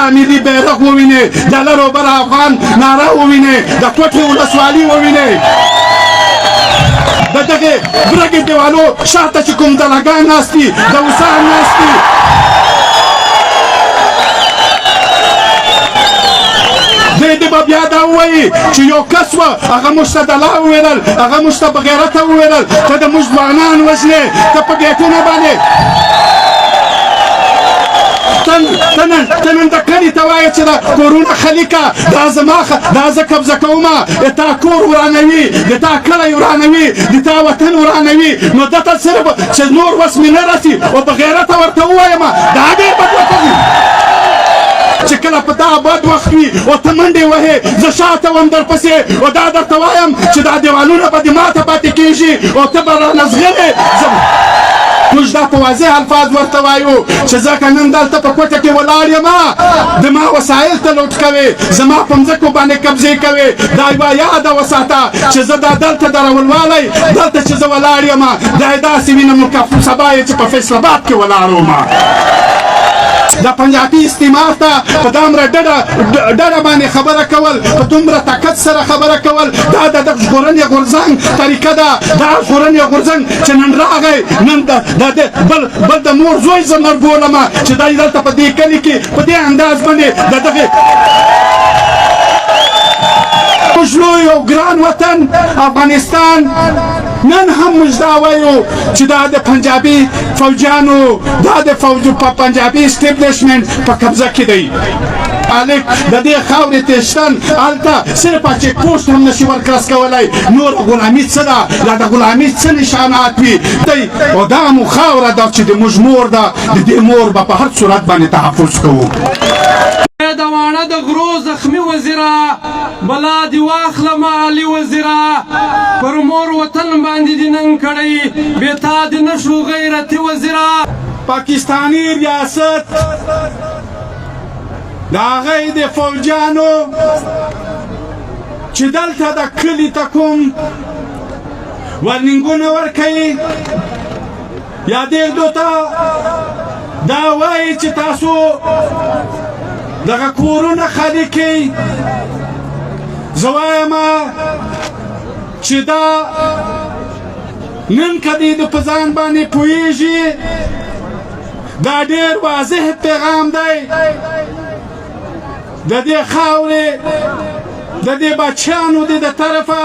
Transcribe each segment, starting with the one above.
دا ملي بیرغ ووینې، د لر او بر افغان ناره ووینې، د کوټې ولسوالي ووینې، د دغې برګې دیوالو شاته چې کوم دلګان ناست دي، د وسان ناست دي، دوی دې به بیا دا ووایي چې یو کس وه، هغه موږ ته دلا وویل، هغه موږ ته بغیرته وویل، ته د موږ ځوانان وژنې، ته په ګېټونو باندې ته نن د کلي ته وایې چې دا کورونه خالي که، دا زما دا زه قبضه کوم، د تا کور ورانوي، د تا کلی ورانوي، د تا وطن ورانوي. نو ده ته صرف چې نور وس مې نه رسي او بغیرته ورته ووایم، دا ډېر بد وخت وي چې کله په دا بد وخت وي او ته منډې وهې، زه شاته وم درپسې او دا درته وایم چې دا دیوالونه به دې ماته پاتې کېږي او ته به رانه ځغلې. موږ دا په واضح الفاظ ورته وایو چې زه که نن دلته په کوټه کې ولاړ یم، د ما وسایل ته لوټ کوې، زما په مځکو باندې قبضې کوې، دا یوه یاده وساته چې زه دا دلته درولوالی، دلته چې زه ولاړ یم، دا یې داسې وینم لکه سبا یې چې په فیصل آباد کې ولاړ وم. د پنجابي استعمار ته په دومره ډډه باندې خبره کول، په دومره طاقت سره خبره کول، دا د ژغورنې غورځنګ طریقه ده. دا ژغورنې غورځنګ چې نن راغی، نن د بل بل د مور زوی زه نر بولم چې دا دلته په دې کلي کې په دې انداز باندې د دغې موږ لوی او ګران وطن افغانستان نن هم موږ دا وایو چې دا د پنجابي فوجیانو، دا د فوج په پنجابي اسټبلشمنټ په قبضه کې دی. مالک د دې خاورې تېشتن هلته صرف چیک پوسټ هم نشي ورکرس کولی. نور غلامي څه ده؟ دا د غلامي څه نشانات وي دی؟ او دا مو خاوره ده چې د موږ مور ده، د دې مور به په هر صورت باندې تحفظ کوو. د واڼه د غرو زخمی وزیره، بلا دی واخله علي وزیره، پر مور وطن باندې دې ننګ کړی، بې تا دې نه شو غیرتي وزیره. پاکستانی ریاست د هغې د فوجیانو چې دلته د کلي ته کوم ورننګونه ورکوي یا دې ته دا وایي چې تاسو دغه کورونه خالي کړئ، زه وایم چې دا نن که دوی د په ځان باندې پوهېږي، دا ډېر واضح پیغام دی د دې خاورې د دې بچیانو د طرفه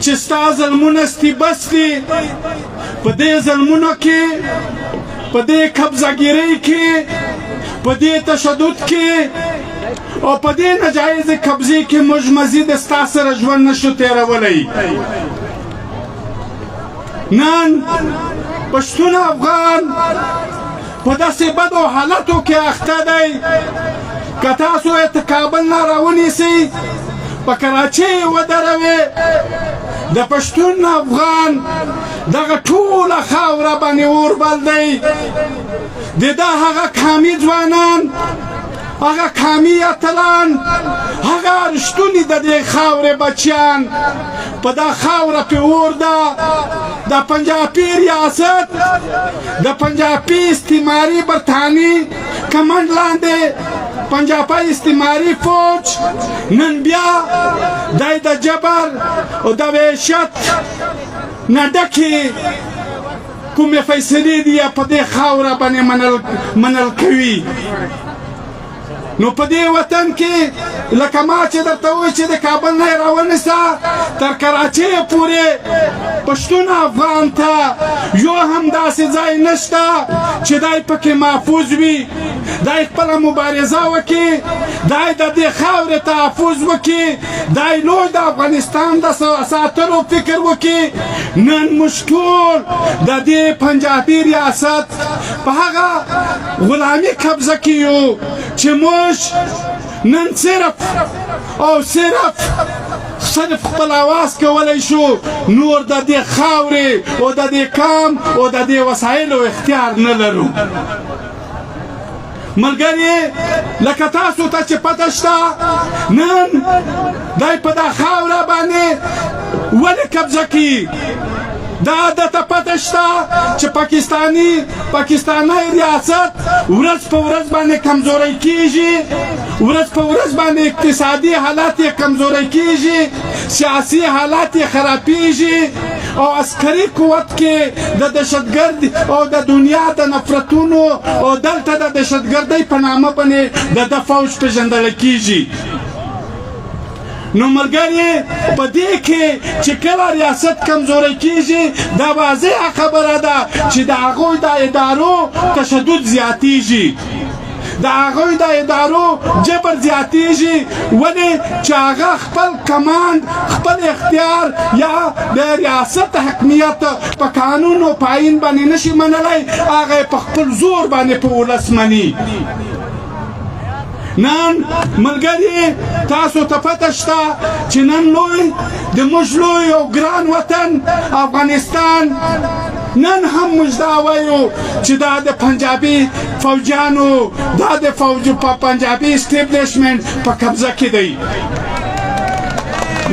چې ستا ظلمونه ستي بس دي. په دې ظلمونو کې، په دې قبضهګیرۍ کې، په دې تشدد کې او په دې ناجایزې قبضې کې موږ مزید ستا سره ژوند نشو تېرولی. نن پښتون افغان په داسې بدو حالتو کې اخته دی، که تاسو یې ته کابل نه راونیسئ، په کراچۍ ودروې، د پښتون افغان دغه ټوله خاوره باندې اور بل دی. د دا هغه کامي ځوانان، هغه کامي اتلان، هغه رښتوني د دې خاورې بچیان په دا خاوره پې اور ده. د پنجابي ریاست، د پنجابي استعماري برتانی کمنډ لاندې پنجابي استعماري فوج نن بیا دی د جبر او د وحشت نه ډکې کومې فیصلې دي په دې خاوره باندې منل کوي. نو په دې وطن کې لکه ما چې درته وویل چې د کابل نه یې راونیسه تر کراچۍ پورې پښتون افغان ته یو هم داسې ځای نشته چې دی پکې محفوظ وي، دی خپله مبارزه وکړي، دی د دې خاورې تحفظ وکړي، دی لوی د افغانستان د ساتلو فکر وکړي. نن موږ ټول د دې پنجابي ریاست په هغه غلامي قبضه کې یو چې موږ نن صرف او صرف خپل اواز کولی شو، نور د دې خاورې او د دې کام او د دې وسایلو اختیار نه لرو. ملګري، لکه تاسو ته چې پته شته، نن دی په دا خاوره باندې ولې قبضه کوي؟ دا د ته پته شته چې پاکستانی پاکستانی ریاست ورځ په ورځ باندې کمزوری کیږي، ورځ په ورځ باندې اقتصادي حالات یې کمزوری کیږي، سیاسي حالات یې خرابیږي او عسکري قوت کې د دهشتګرد او د دنیا د نفرتونو او دلته د دهشتګردۍ په نامه باندې د د فوج پېژندل کیږي. نو ملګری په دې کې چې کله ریاست کمزوری کیږي، دا واضحه خبره ده چې د هغوی د ادارو تشدد زیاتیږي، د هغوی د ادارو جبر زیاتیږي، ولې چې هغه خپل کمانډ، خپل اختیار یا د ریاست حکمیت په قانون او په آئین باندې نشي منلی، هغه په خپل زور باندې په ولس مني. نن ملګری تاسو ته پته شته چې نن لوی د موږ لوی او ګران وطن افغانستان، نن هم موږ دا وایو چې دا د پنجابي فوجیانو، دا د فوج په پنجابي اسټبلشمنټ په قبضه کې دی.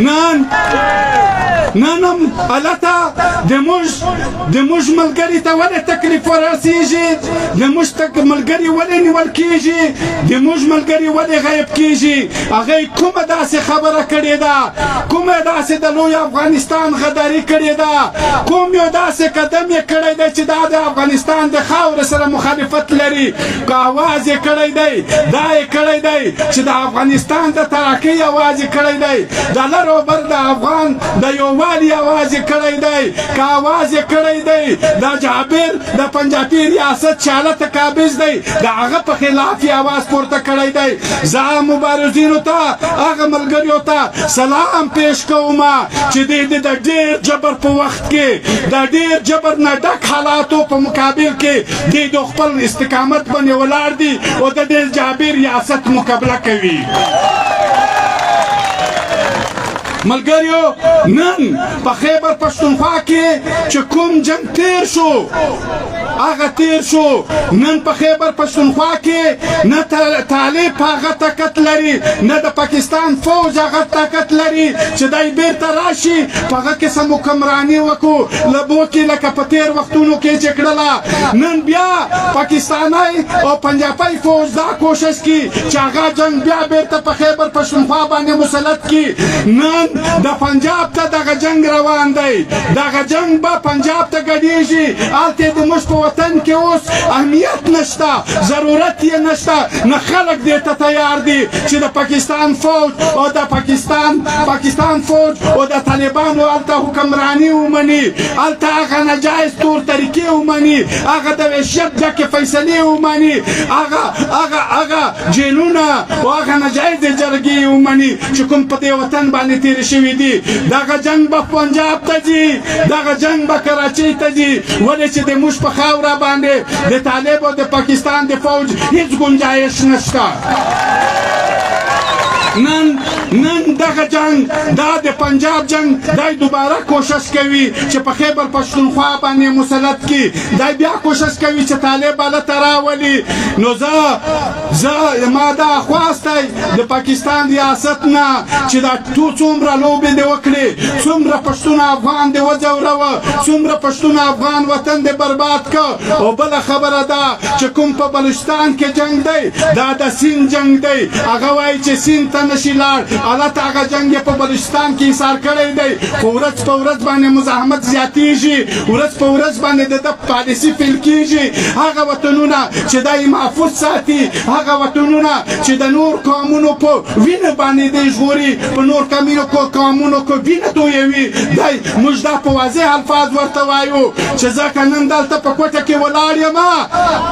نن نن هم هلته د موږ ملګري ته ولې تکلیف ورسیږي؟ د موږ تک ملګري ولې نیول کیږي؟ د موږ ملګري ولې غیب کیږي؟ هغه کومه داسې خبره کړې ده؟ کومه داسې د لوی افغانستان غداري کړې ده؟ کوم یو داسې قدم یې کړی دی چې دا د افغانستان د خاورې سره مخالفت لري؟ که اواز یې کړی دی، دا یې کړی دی چې د افغانستان د ترقۍ اواز یې کړی دی، د لر او بر د افغان د یووالي اواز یې کړی دی. که اواز یې کړی دی، د جابر د پنجابي ریاست چې هلته قابض دی، د هغه په خلاف یې اواز پورته کړی دی. زه مبارزینو ته، هغه ملګریو ته سلام پیش کوم چې دوی د ډېر جبر په وخت کې، د ډېر جبر نه ډک حالاتو په مقابل کې دوی د خپل استقامت باندې ولاړ دي او د دې جابر ریاست مقابله کوي. ملګریو، نن په خیبر پښتونخوا کې چې کوم جنگ تیر شو، هغه تیر شو. نن په خیبر پښتونخوا کې نه طالب هغه طاقت لري، نه د پاکستان فوج هغه طاقت لري چې دای بیرته راشي په هغه کې سم حکمراني وکړو لبو کې لکه په تیر وختونو کې چې کړله. نن بیا پاکستاني او پنجابي فوج دا کوشش کی چې هغه جنگ بیا بیرته په خیبر پښتونخوا باندې مسلط کی. نن د پنجاب ته دغه جنگ روان دی، دغه جنگ به پنجاب ته ګډیږي. هلته د موږ په وطن کې اوس اهمیت نشته، ضرورت یې نشته، نه خلک دې ته تیار دي چې د پاکستان فوج او د پاکستان فوج او د طالبانو هلته حکمراني ومني، هلته هغه ناجایز طور طریقې ومني، هغه د وحشت ډکې فیصلې ومني، هغه جیلونه او هغه ناجایزې جرګې ومني چې کوم په دې وطن باندې تېرې شوي دي. دغه جنگ به پنجاب ته ځي، دغه جنگ به کراچۍ ته ځي، ولې چې د موږ په خاوره باندې د طالب او د پاکستان د فوج هیڅ گنجایش نشته. نن دغه جنگ، دا د پنجاب جنگ دای دوباره کوشش کوي چې په خیبر پښتونخوا باندې مسلط کی. دا بیا کوشش کوي چې طالب هلته راولي. نو زه ما دا خواست دی د پاکستان ریاست نه چې دا تو څومره لوبې دې وکړې، څومره پښتون افغان دې وځوروه، څومره پښتون افغان وطن دې برباد که. او بله خبره ده چې کوم په بلوچستان کې جنگ دی، دا د سین جنگ دی. هغه وایي چې سین ته نشي لاړ، هلته هغه جنګ یې په بلوچستان کې ایسار کړی دی، خو ورځ په ورځ باندې مزاحمت زیاتیږي، ورځ په ورځ باندې د ده پالیسي فیل کیږي. هغه وطنونه چې دا یې محفوظ ساتي، هغه وطنونه چې د نور قومونو په وینه باندې دی ژغوري، په نور کمینو کو قومونو کو وینه تویوي دی، موږ دا په واضح الفاظ ورته وایو چې زه که نن دلته په کوټه کې ولاړ یم،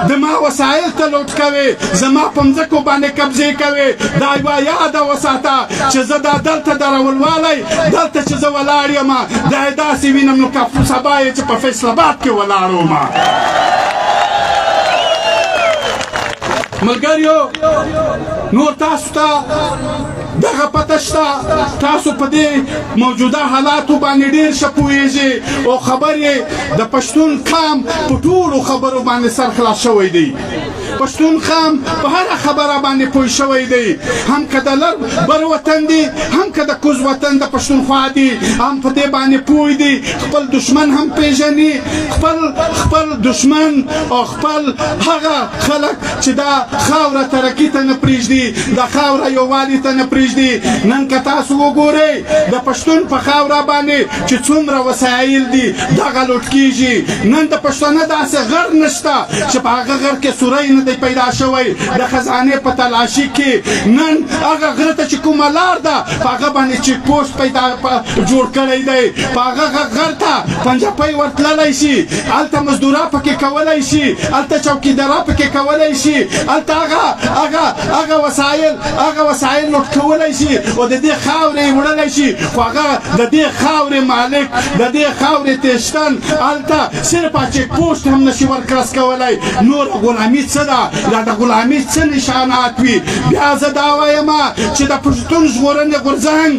د ما وسایل ته لوټ کوي، زما په مځکو باندې قبضې کوي، دا یوه یاده وساته چې زه دا دلته درولوالی، دلته چې زه ولاړ یم، دا یې داسې وینم، نو که سبا یې چې په فیصل آباد کې ولاړ وم. ملګریو، نور تاسو ته دغه پته شته، تاسو په دې موجوده حالاتو باندې ډېر ښه پوهېږئ او خبر یې د پښتون قام په ټولو خبرو باندې سر خلاص شوی دی. پښتون قام په هره خبره باندې پوه شوی دی، هم که د لر بر وطن دی، هم که د کوز وطن د پښتونخوا دی، هم په دې باندې پوه دی. خپل دشمن هم پیژني، خپل دشمن او خپل هغه خلک چې دا خاوره ترقي ته نه پرېږدي، د خاوره یووالي ته نه پرېږدي. نن که تاسو وګورئ د پښتون په خاوره باندې چې څومره وسایل دي دغه لوټ کیږي. نن د پښتانه داسې غر نشته چې په هغه غر کې سوری نه دی پیدا شوی د خزانې په تلاشي کې. نن هغه غره ته چې کومه لار ده په هغه باندې چیک پوسټ پیدا جوړ کړی دی، په هغه غر ته پنجپۍ ورتللی شي، هلته مزدورا پکې کولی شي، هلته چوکیدارا پکې کولی شي، هلته هغه هغه هغه وسایل هغه وسایل لوټ کولی شي او د دې خاورې یې وړلی شي. خو هغه د دې خاورې مالک، د دې خاورې تشتن هلته صرف چیک پوسټ هم نشي ورکرس کولی. نور غلامي څه ده؟ دا د غلامي څه نشانات وي؟ بیا زه دا وایم چې د پښتون ژغورنې غورځنګ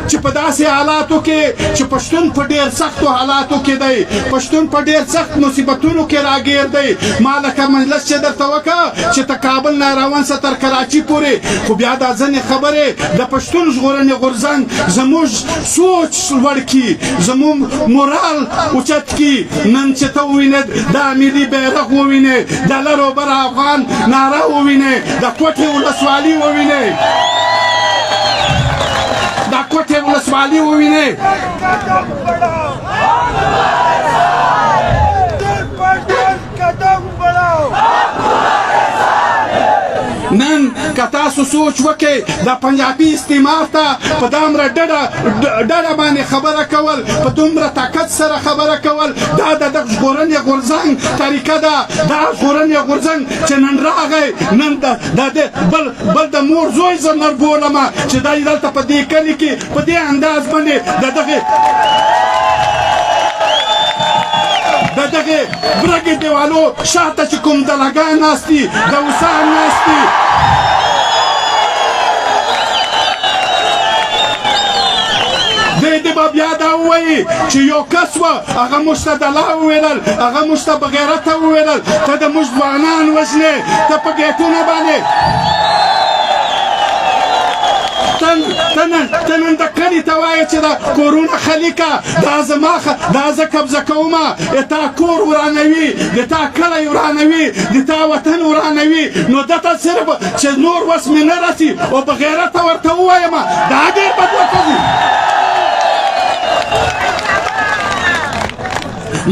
چې په داسې حالاتو کې چې پښتون په ډېر سختو حالاتو کې دی، پښتون په ډېر سخت مصیبتونو کې راګیر دی. ما لکه مجلس چې درته وکړه چې ته کابل نه روان سه تر کراچي پورې، خو بیا دا ځینې خبرې د پښتون ژغورنې غورځنګ زموږ سوچ لوړ کړي، زموږ مورال اوچت کړي. نن چې ته ووینې دا ملي بیرغ ووینې، د لر او بر افغان ناره ووینې، د کوټې ولسوالي ووینې، د کوټې ولسوالي ووینې، نن که تاسو سوچ وکړئ د پنجابي استعمار ته په دومره ډډه باندې خبره کول، په دومره طاقت سره خبره کول، دا د ژغورنې غورځنګ طریقه ده. دا ژغورنې غورځنګ چې نن راغی، نن د بل د مور زوی زه نر بولم چې دا دلته په دې کلي کې په دې انداز باندې د دغه برګې دیوالو شاته چې کوم دلګان ناست دي، د اوسان ناست دي، دی دې به بیا دا ووایي چې یو کس وه هغه موږ ته دلا وویلل، هغه موږ ته بغیرته وویلل، ته د موږ ځوانان وژنې، ته په ګیټونه باندې ته نن د کلي ته وایې چې دا کورونه خالي که، دا زما دا زه قبضه کوم، د تا کور ورانوي، د تا کلی ورانوي، د تا وطن ورانوي. نو ده ته صرف چې نور وس مې نه رسي او بغیرته ورته ووایم، دا ډېر بد ورته دي.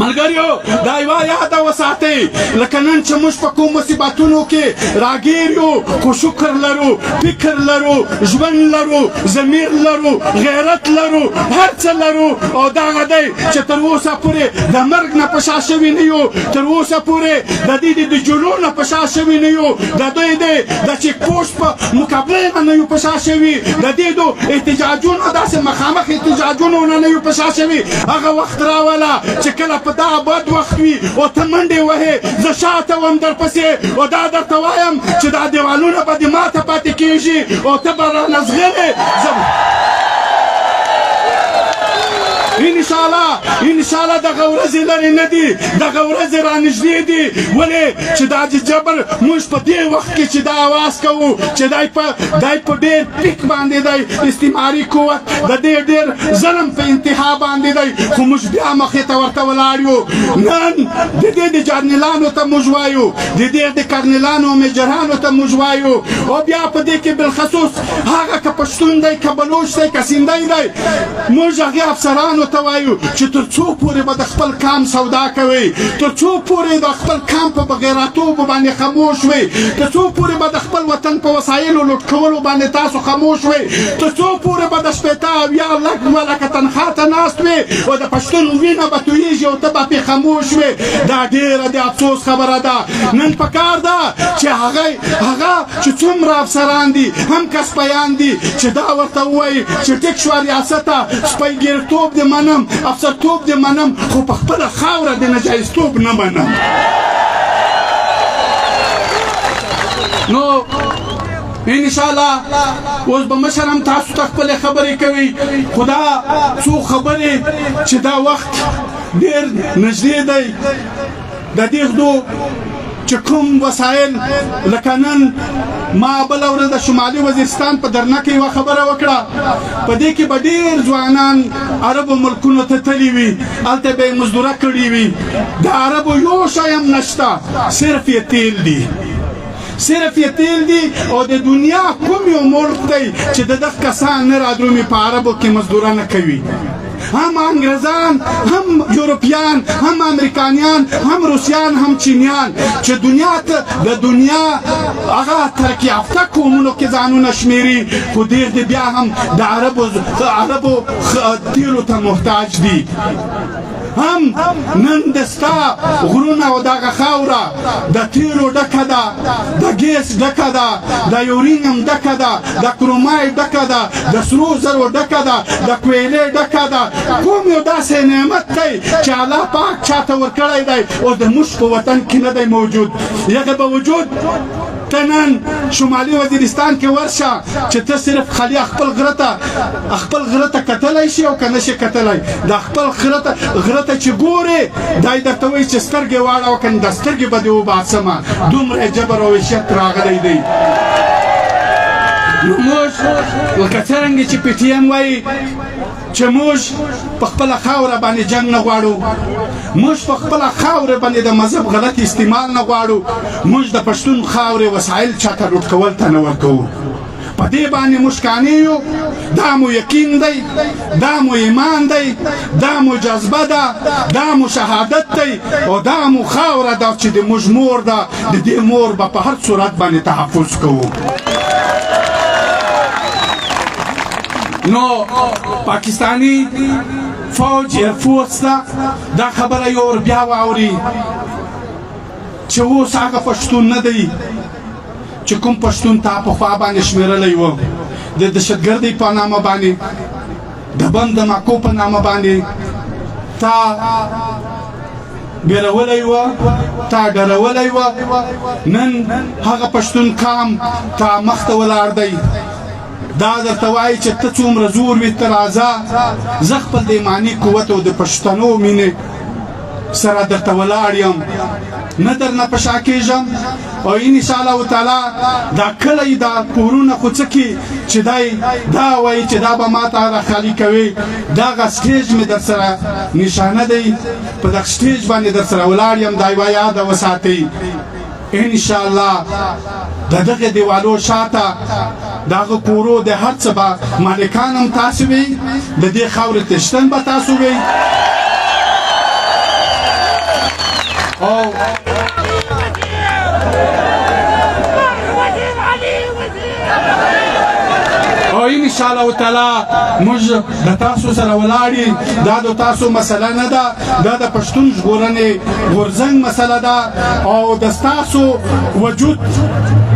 ملګریو دا یوه یاده وساتئ، لکه نن چې موږ په کوم مصیبتونو کې راګیر یو، خو شکر لرو، فکر لرو، ژوند لرو، ضمیر لرو، غیرت لرو، هر څه لرو. او دغه دی چې تر اوسه پورې د مرګ نه په شا شوي نه یو، تر اوسه پورې د دې د جلو نه په شا شوي نه یو، د دوی دی د چیک پوسټ په مقابلې نه نه یو په شا شوي، د دې دو احتجاجونو داسې مخامخ احتجاجونو نه نه یو په شا شوي. هغه وخت راوله چې کله په دا بد وخت وي او ته منډې وهې، زه شاته وم درپسې، او دا درته وایم چې دا دیوالونه به دې ماته پاتې کېږي او ته به رانه ځغلې. انشاءالله دغه ورځې لرې نه دي، دغه ورځې رانږدې دي. ولې چې دا جبر موږ په دې وخت کې چې دا اواز کوو چې دی په ډېر پیک باندې دی، استعماري قوت د دې ډېر ظلم په انتها باندې دی، خو موږ بیا مخې ته ورته ولاړ یو. نن د دې د جرنیلانو ته موږ وایو، د دې د کرنیلانو او میجرانو ته موږ وایو، او بیا په دې کې بالخصوص هغه که پښتون دی، که بلوچ دی، که سیندی دی، موږ هغې افسرانو ته وایو چې تر څو پورې به د خپل کام سودا کوئ، تر څو پورې د خپل کام په بغیراتوب باندې خاموش وئ، تر څو پورې به د خپل وطن په وسایلو لوټ کولو باندې تاسو خاموش وئ، تر څو پورې به د 60 70 لک 2 لکه تنخوا ته ناست وئ او د پښتون وینه به تویږي او ته به پرې خاموش وې. دا ډېره د افسوس خبره ده. نن پکار ده چې هغه چې څومره افسران دي، هم کسپیان دي، چې دا ورته ووایي چې ټیک شوه ریاسته، سپیګیرتوب دې منم، افسرتوب دې منم، خو په خپله خاوره د نجایزتوب نه منم. نو انشاءالله اوس به مشر هم تاسو ته خپلې خبرې کوي، خو دا څو خبرې چې دا وخت ډېر نږدې دی، د دې غدو چې کوم وسایل، لکه نن ما بله ورځ د شمالي وزیرستان په درنه کې یوه خبره وکړه، په دې کې به ډېر ځوانان عربو ملکونو ته تللي وي، هلته به یې مزدوره کړې وي. د عربو یو شی هم نشته، صرف یې تیل دي، صرف یې تیل دي. او د دنیا کوم یو ملک دی چې د دغه کسان نه رادرومي په عربو کې مزدوره نه کوي؟ هم انګرزان، هم یورپیان، هم امریکانیان، هم روسیان، هم چینیان چې دنیا ته د دنیا هغه ترقي یافته قومونو کې ځانونه شمیري، خو ډېر دې بیا هم د عربو تیلو ته محتاج دي. هم نن د ستا غرونه او دغه خاوره د تیلو ډکه ده، د ګیس ډکه ده، د یورینیم ډکه ده، د کرومایټ ډکه ده، د سرو زرو ډکه ده، د کویلې ډکه ده. کوم یو داسې نعمت دی چې الله پاک چاته ورکړی دی او د موږ په وطن کې نه دی موجود؟ یغه به وجود ته نن شمالي وزیرستان کې ورشه چې ته صرف خالي خپل غره ته کتلی شي او که نه شي کتلی. د خپل غره ته چې ګورې، دای درته وایي چې سترګې واړوه، که د سترګې به دې وباسمه. دومره جبر او وحشت راغلی دی. نو موږ لکه څرنګه چې پي ټي ایم وایي چې موږ په خپله خاوره باندې جنگ نه غواړو، موږ په خپله خاوره باندې د مذهب غلط استعمال نه غواړو، موږ د پښتون خاورې وسایل چاته لوټ کول ته نه ورکوو، په دې باندې موږ قانع یو. دا مو یقین دی، دا مو ایمان دی، دا مو جذبه ده، دا مو شهادت دی او دا مو خاوره ده چې د موږ مور ده. د دې مور به په هر صورت باندې تحفظ کوو. نو پاکستانی فوج، ایرفورس ته دا خبره یو ور بیا واوري چې اوس هغه پښتون نه دی چې کوم پښتون تا په خوا باندې شمیرلی و. د دهشتګردۍ په نامه باندې، د بم دماکو په نامه باندې تا بیرولی و، تا ډرولی و. نن هغه پښتون قام تا مخته ولاړ دی، دا درته وایي چې ته څومره زور وي ته راځه، زه خپل د ایماني قوت او د پښتنو مینې سره درته ولاړ یم، نه درنه په شا کېږم. او ان شاء الله تعالی دا کلی، دا کورونه خو څه کې چې دای دا وایي چې دا به ما ته را خالی کوي، دغه سټیج مې در سره نشانه دی، په دغه سټیج باندې در سره ولاړ یم. دا یوه یاده وساتئ، ان شاء الله د دغه دیوالو شاته دغه کورو د هر څه به مالکان هم تاسو وي، د دې خاورې څښتن به تاسو وي. او ان شاء الله تعالی موږ د تاسو سره ولاړی. دا د تاسو مسله نه ده، دا د پښتون ژغورنې غورځنګ مسله ده. او د تاسو وجود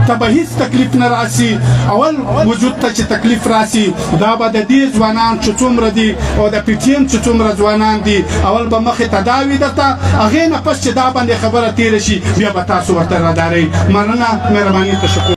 ته به هیڅ تکلیف نه راسي. اول وجود ته چې تکلیف راسي، دا به د دې ځوانان چې څومره دي او د پي ټي ایم چې څومره ځوانان دي، اول به مخې ته دا وي درته. هغې نه پس چې دا باندې خبره تېره شي، بیا به تاسو ورته رادارئ. مننه، مهرباني، تشکر.